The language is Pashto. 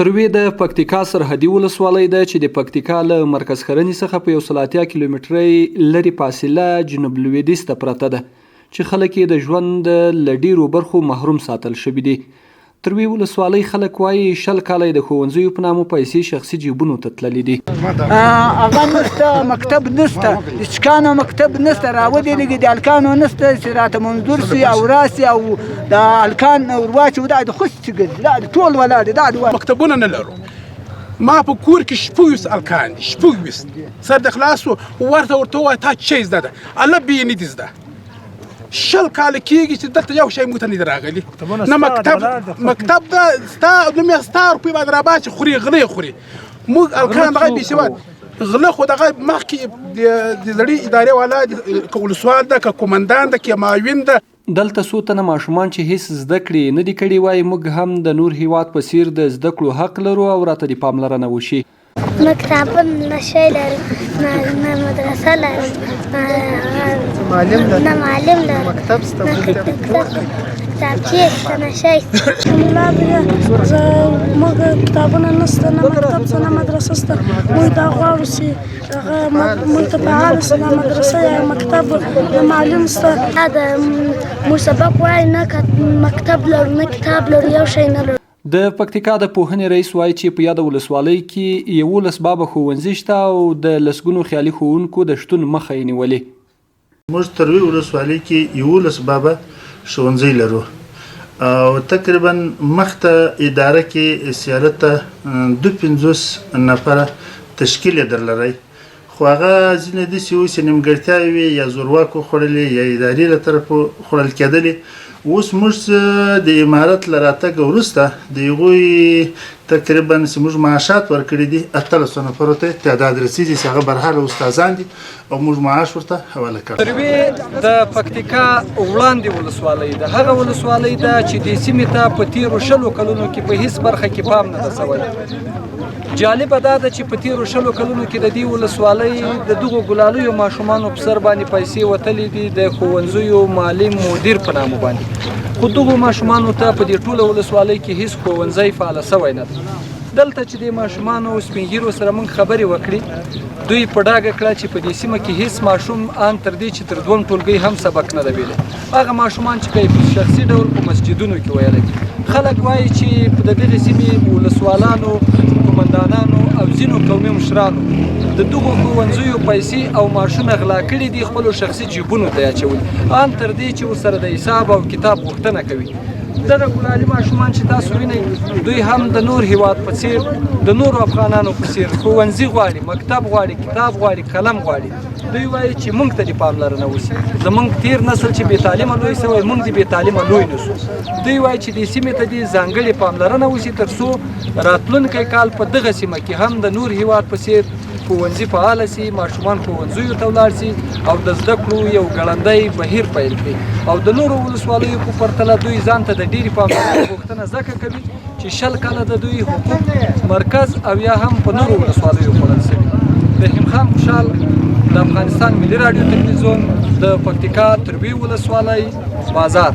تروې د پکتیکا سرحدي ولسوالۍ ده چې د پکتیکا له مرکز ښرنې څخه په 180 کیلومترۍ لرې فاصله جنوب لویدیځ ته پرته ده چې خلک یې د ژوند له ډیرو برخو محروم ساتل شوي دي. تروې ولسوالۍ خلک وايي 20 کاله یې د ښوونځیو په نامه پیسې شخصي جیبونو ته تللې دي. هغه نشته، مکتب نشته، د چکانو مکتب نشته، راودې لګي د هلکانو نشته چې راته منظور شي او راسي او د هلکان ورواچو. دا د خوست چې ګرځي، دا د ټول ولاړ دي، دا د مکتبونه نه لرو. ما په کور کې 26 هلکان دي، 26 سر د خلاص ورته ووایه تا څه زده ده؟ الله بې نه دي زده. 20 کاله کېږي چې دلته یو شی موږ ته نه دی راغلی، نه مکتب مکتب ده ستا نوم یې ستا روپۍ باندې راباسي خوري، غله یې خوري. موږ هلکان دغه بې سواد غله، خو دغه مخکې د زړې ادارې والا که ولسوال ده، که قومندان ده، که معاون ده. دلته څو تنه ماشومان چې هیڅ زده کړې یې نه دي کړې وایي موږ هم د نور هیواد په څیر د زده کړو حق لرو او راته دې پاملرنه وشي. مکتبونه نشي لرو، نه مدرسه لرو، نه معلم لرو، مکتب شته، کتابچې شته، نه شی. موږ کتابونه نشته، نه مکتب شته، نه مدرسه شته. موږ دا غواړو چې هغه موږ ته فعاله شي، نه مدرسه یا مکتب، نه معلم شته. دا موږ سبق وایو، نه مکتب لرو، نه کتاب لرو، یو شی نه لرو. د پکتیکا د پوهنې رئیس وایي چې په یاده ولسوالۍ کې 11 بابه ښوونځي شته او د لسګونو خیالي ښوونکو د شتون مخه یې نیولې. موږ تروې ولسوالۍ کې 11 بابه ښوونځي لرو او تقریبا مخته اداره کې سیاله ته 52 نفره تشکیل یې درلری، خو هغه ځینې داسې وو چې نیمګړتیاوې وې، یا زورواکو خوړلې یا ادارې له طرفه خوړل کېدلې. اوس موږ د امارت له راتګه وروسته د هغوی تقریبا چې موږ معاشات ورکړي دي 18 نفرو ته تعداد رسېږي چې هغه برحاله استادان دي او موږ معاش ورته حواله کړی. تروې د پکتیکا وړاندې ولسوالۍ ده، هغه ولسوالۍ ده چې دې سیمې ته په تېرو 20 کلونو کې په هیڅ برخه کې پام نه ده شوی. جالبه دا ده چې په تېرو 20 کلونو کې د دې ولسوالۍ د دغو ګلالیو ماشومانو په سر باندې پیسې وتلې دي د ښوونځیو معلم مدیر په نامه باندې، خو دغو ماشومانو ته په دې ټوله ولسوالۍ کې هیڅ ښوونځی فعاله شوی نه دی. دلته چې د ماشومانو او سپینږیرو سره موږ خبرې وکړې، دوی په ډاګه کړه چې په دې سیمه کې هیڅ ماشوم ان تر دې چې تر دوم ټولګي هم سبق نه دی ویلی. هغه ماشومان چې په شخصي ډول په مسجدونو کې ویلی. خلک وایي چې په دغې سیمې ولسوالانو، قومندانانو او ځینو قومي مشرانو د دغو ښوونځیو پیسې او معاشونه غلا کړي دي، خپلو شخصي جیبونو ته یې اچولي، ان تر دې چې ورسره د حساب او کتاب غوښتنه کوي. دغه ګلالي ماشومان چې تاسو وینئ، دوی هم د نور هیواد په څیر، د نورو افغانانو په څیر ښوونځي غواړي، مکتب غواړي، کتاب غواړي، قلم غواړي. دوی وایي چې موږ ته دې پاملرنه وشي، زموږ تیر نسل چې بې تعلیمه لوی شوی، موږ دې بې تعلیمه لوی نه شو. دوی وایي چې دې سیمې ته دې ځانګړې پاملرنه وشي تر څو راتلونکی کال په دغه سیمه کې هم د نور هیواد په څیر ښوونځي فعاله شي، ماشومان ښوونځیو ته ولاړ شي او د زده کړو یو ګړندی بهیر پیل کړي. او د نورو ولسوالیو په پرتله دوی ځان ته د ډېرې پاملرنې غوښتنه ځکه کوي چې 20 کاله د دوی حقوق مرکز او یا هم په نورو ولسوالیو خوړل شوي. رحیم خان خوشحال، د افغانستان ملي راډیو تلویزیون، د پکتیکا تروې ولسوالۍ بازار.